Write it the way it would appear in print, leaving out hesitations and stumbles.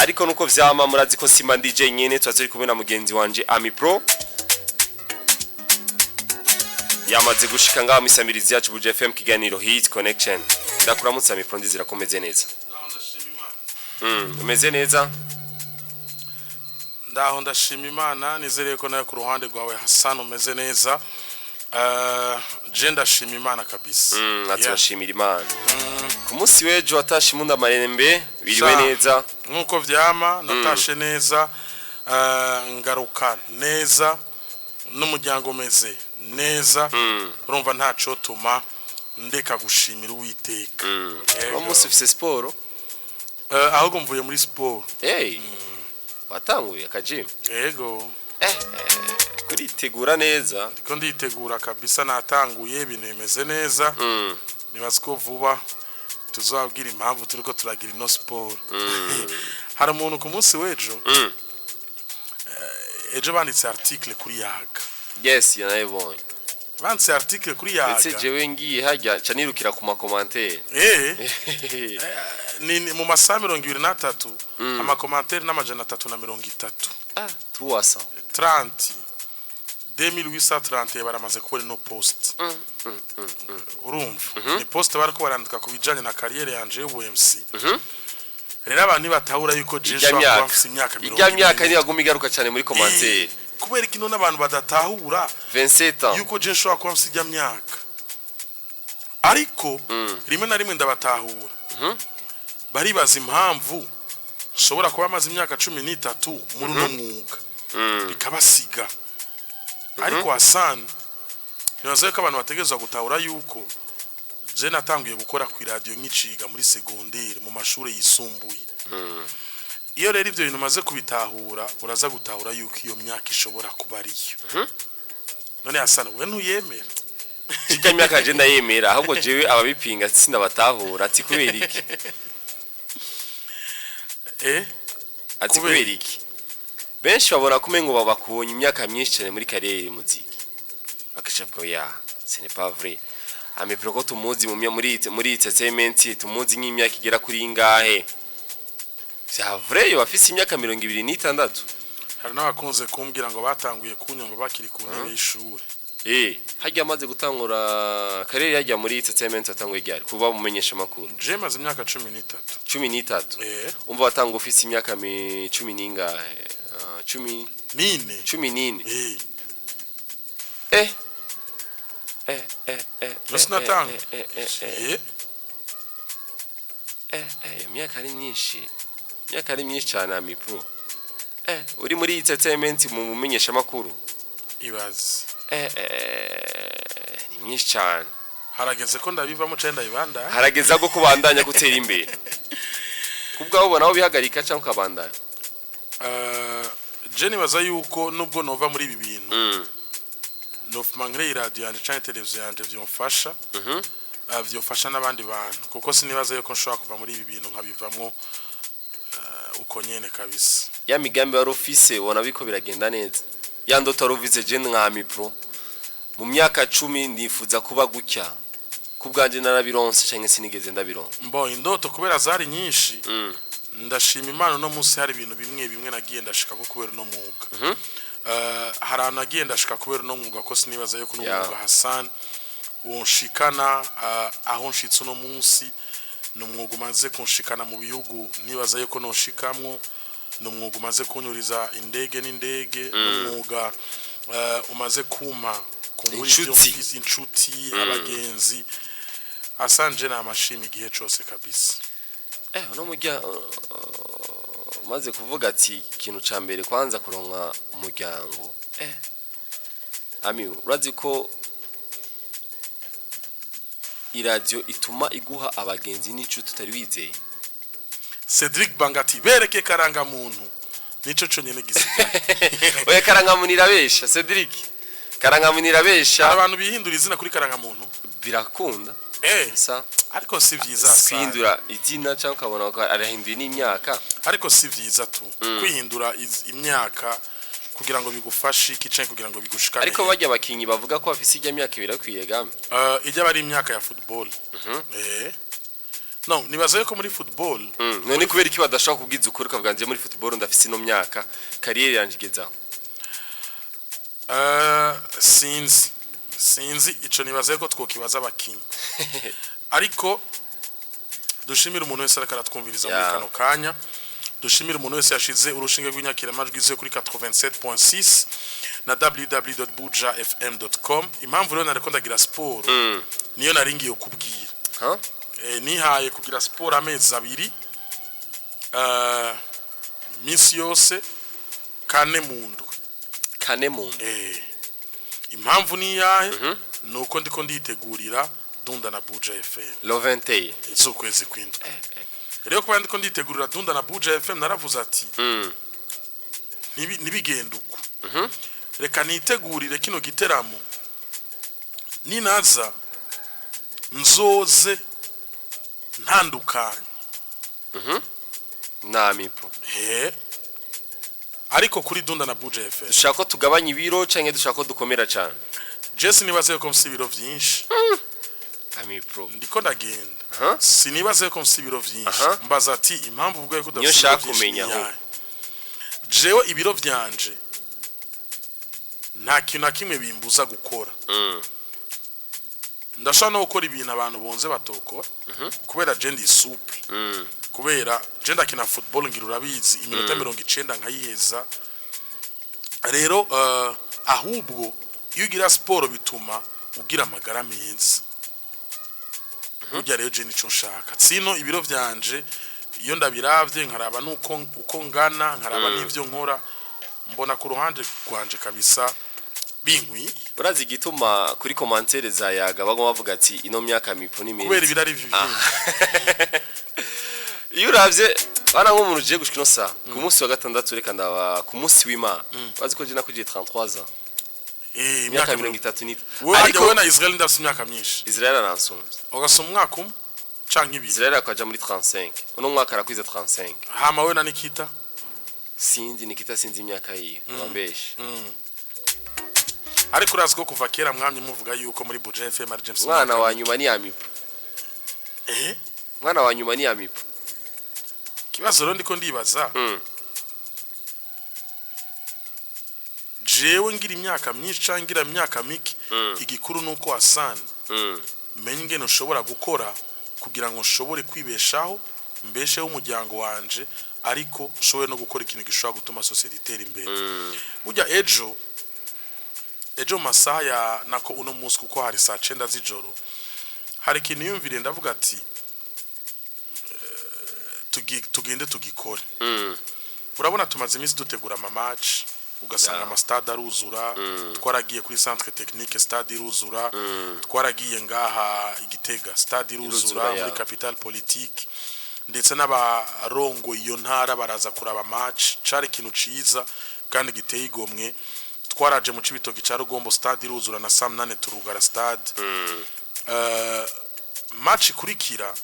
Ariko nuko vyama, murazi ko Simba DJ nyene tuba turi kumwe na mugenzi wanje Ami Pro, yamaze gushika ngaha mw'isamirizi yacu Buja FM, kiganiro Hit Connection. Ndakuramutsa Ami Pro, ndizira ko umeze neza. Umeze neza? Ndaho, ndashima Imana. Nizereye ko nawe ku ruhande rwawe, Hassan, umeze neza. Je ndashima Imana kabisa. Natwe turashimira Imana. Ku munsi w'ejo watashe imunda marembe, wiriwe Sha. neza? Nk'uko vyama, natashe neza, ngaruka neza, n'umuryango umeze neza. Urumva ntaco tuma ndeka gushimira Uwiteka. Yego. Uno munsi ufise siporo? Ahubwo mvuye muri siporo. Hey, watanguye akajimu? Yego. Kuritegura neza. Ndiko nditegura kabisa, natanguye, ibintu bimeze neza. Nibaza ko vuba tuzabwira impamvu turiko turagira ino siporo. Hari umuntu ku munsi w'ejo, ejo banditse article kuri Yaga. Yes, yanayibonye. Banditse article kuri Ndetse Yaga. jewe ngiye hajya ca nirukira ku ma commentaires. Ni mu masaha 23, ama commentaires n'330. Ah, 300. 30 2830 baramaze kubona ino post. Urumva ni post bariko barandika ku bijanye na carrière yanje y'ubu MC. Rero abantu ntibatahura yuko je Ijya nshobora kuba myaka mfise imyaka mirongo ijya myaka ibiri. ntiyaguma igaruka cyane muri commentaire. Kubera iki none abantu badatahura 27 ans. yuko je nshobora kuba mfise ijya myaka? Ariko rimwe na rimwe ndabatahura, baribaza impamvu nshobora kuba maze imyaka 13 muri uno mwuga, bikabasiga. Ariko Hassan, nibaza ko abantu bategerezwa gutahura yuko je natanguye gukora ku iradiyo nkiciga muri segonderi, mu mashuri yisumbuye. Iyo rero ivyo bintu umaze kubitahura, uraza gutahura yuko iyo myaka ishobora kuba ariyo. None Hassan, we ntuyemera? Ijya myaka je ndayemera, ahubwo jewe ababipinga sinabatahura, ati kubera iki? Ati Kubera kubera iki? Benshi babona ko umengo babakubonye imyaka myinshi cyane muri carrière y'umuziki, bakaca bavuga: "Ya, ce n'est pas vrai, Ami Pro ko tumuzi mu muri entertainment, tumuzi nk'imyaka igera kuri ingahe, vya vrai yo bafise imyaka 26?" Hari n'abakunze kumbwira ngo batanguye kunyumva bakiri ku ntebe y'ishuri. Hajya amaze gutangura carrière, yajya muri entertainment, watanguye ryari kuba mumenyesha makuru? Je maze imyaka 13. 13? Eh. Umva, watanga ufise imyaka cumi n'ingahe? Ah, cumi nine. 14? Eh. Eh. No sinatanga. Eh. Eh. Iyo myaka ari myinshi, imyaka ari myinshi cyane, Ami Pro. Uri muri entertainment, mu mumenyesha makuru. Ibaze. Ni myinshi cyane. Harageze ko ndabivamo canke ndabibanda. Harageze ko kubandanya gutera imbere. Kubwaho ubona aho bihagarika cyangwa ukabandanya? Je nibaza yuko nubwo nova muri ibi bintu, nofuma nkire iradiyo yanje canke televiziyo yanje, vyomfasha. Vyofasha n'abandi bantu, kuko sinibaza yuko nshobora kuva muri ibi bintu nkabivamwo uko nyene kabisa. Ya migambi wari ufise, ubona biko biragenda neza? Ya ndoto wari ufise, je nka Ami Pro mu myaka 10 nifuza kuba gutya, kubwanje narabironse canke sinigeze ndabironka? Mbo indoto kubera zari nyinshi, ndashima Imana uno munsi hari ibintu bimwe bimwe nagiye ndashika ko kubera uno mwuga. Hari ahantu nagiye ndashika kubera uno mwuga, ko sinibaza yuko uno mwuga, Hassan, wonshikana aho nshitse uno munsi. Ni umwuga umaze kunshikana mu bihugu nibaza yuko noshikamwo, ni umwuga umaze kunyuriza indege n'indege, ni umwuga umaze kumpa kumbura ivyo Inshuti. mfise, inshuti, abagenzi. Asanje ni amashimi igihe cose kabisa. Uno murya maze kuvuga ati ikintu ca mbere kwanza kuronka umuryango. Ami, urazi ko iradiyo ituma iguha abagenzi n'inshuti utari wizeye? Cedric Bangati, bereke karangamuntu, nico conyene gisigaye. Oya, karangamuntu irabesha, Cedric, karangamuntu irabesha. Hari abantu bihindura izina kuri karangamuntu. Birakunda. Sa Ariko si vyiza, Hassan. Kwihindura izina cyangwa ukabona ko arahinduye n'imyaka. Ariko si vyiza tu kwihindura imyaka kugira ngo bigufashe iki canke kugira ngo bigushikane. Ariko bajya abakinyi bavuga ko bafise ijya myaka 2 akwiye game. Ijya bari imyaka ya football. No, nibaza yuko muri football None kubera iki badashobora kubwiza ukuri, ukavuga nje muri football ndafise ino myaka, carrière yanje igezaho? Sinzi ico, nibaza yuko twokibaza abakinyi, ariko dushimire umuntu wese ariko aratwumviriza muri kano kanya. Dushimire umuntu wese yashize urushinge rw'inyakiramajwi ze kuri 87.6 na www.bujafm.com. Impamvu rero nariko ndagira siporo, niyo nari ngiye kubwira. Huh? Nihaye kugira siporo amezi 2, minsi yose kane mu ndwi. Kane mu ndwi. Impamvu ni iyahe? Nuko ndiko nditegurira Dunda na Buja FM Le 21 z'ukwezi kw'indwi. Rero kuba ndiko nditegurira Dunda na Buja FM, naravuze ati ntibigende uko, reka nitegurire kino giteramo, ninaza nzoze ntandukanye Na Mipro. He, ariko kuri Dunda na Buja FM Dushaka ko tugabanya ibiro canke dushaka ko dukomera cane? Je sinibaze ko mfise ibiro vyinshi. Amipro. Ndiko ndagenda. Sinibaze ko mfise ibiro vyinshi. Mbaza ati impamvu uvuga yuko Niyo udafise ibiro nshaka vyinshi kumenya ni aho. iyahe? Jewe ibiro vyanje nta kintu na kimwe bimbuza gukora. Ndashobora no gukora ibintu abantu bonze batokora, kubera je ndi souple, kubera je ndakina football, ngira urabizi, iminota 90 nkayiheza. Rero ahubwo iyo ugira siporo bituma ugira amagara meza. Burya rero je nico nshaka. Sino ibiro vyanje iyo ndabiravye, nkaraba nuko uko ngana, nkaraba n'ivyo nkora, mbona ku ruhande rwanje kabisa binkwiye. Urazi igituma kuri commentaires za Yaga bagoma bavuga ati ino myaka Mipro ni Kubera meza? ibirari vyinshi. Iyo uravye bana, nk'umuntu ugiye gushika ino saha ku munsi wa gatandatu, reka ndaba ku munsi w'Imana, bazi ko je nakwijiye 33 ans. Imyaka Imyaka 34. Wewe hajya Ariko wowe na Israel ndafise imyaka myinshi. Israel aransumvye. Ugasoma umwaka umwe canke ibiri. Israel akaja muri 35, uno mwaka arakwiza 35. Hama wewe na Nikita? Sinzi Nikita, sinzi imyaka yiwe, wambeshe. Ariko urazi ko kuva kera mwamye muvuga yuko muri Buja FM ari James. Umwana wa nyuma ni Amipo. Umwana wa nyuma ni Amipo. Kibazo rero ndiko ndibaza, jewe ngira imyaka myinshi canke ngira imyaka mike, igikuru nuko Hassan menye ingene ushobora gukora kugira ngo nshobore kwibeshaho, mbesheho umuryango wanje, ariko nshobore no gukora ikintu gishobora gutuma société itera imbere. Burya ejo mu masaha ya nako uno munsi, kuko hari saa 9 z'ijoro, hari ikintu yumviriye, ndavuga ati tugende tugikore. Urabona tumaze iminsi dutegura ama match, ugasanga amastade aruzura. Twaragiye kuri centre technique, stade iruzura. Twaragiye ngaha Igitega, stade iruzura. Iruzura, Muri capitale politique, ndetse n'abarongo iyo ntara baraza kuraba match. Cari ikintu ciza kandi giteye igomwe. Twaraje mu Cibitoki ca Rugombo, stade iruzura, na saa 8 turugara stade. Match ikurikira.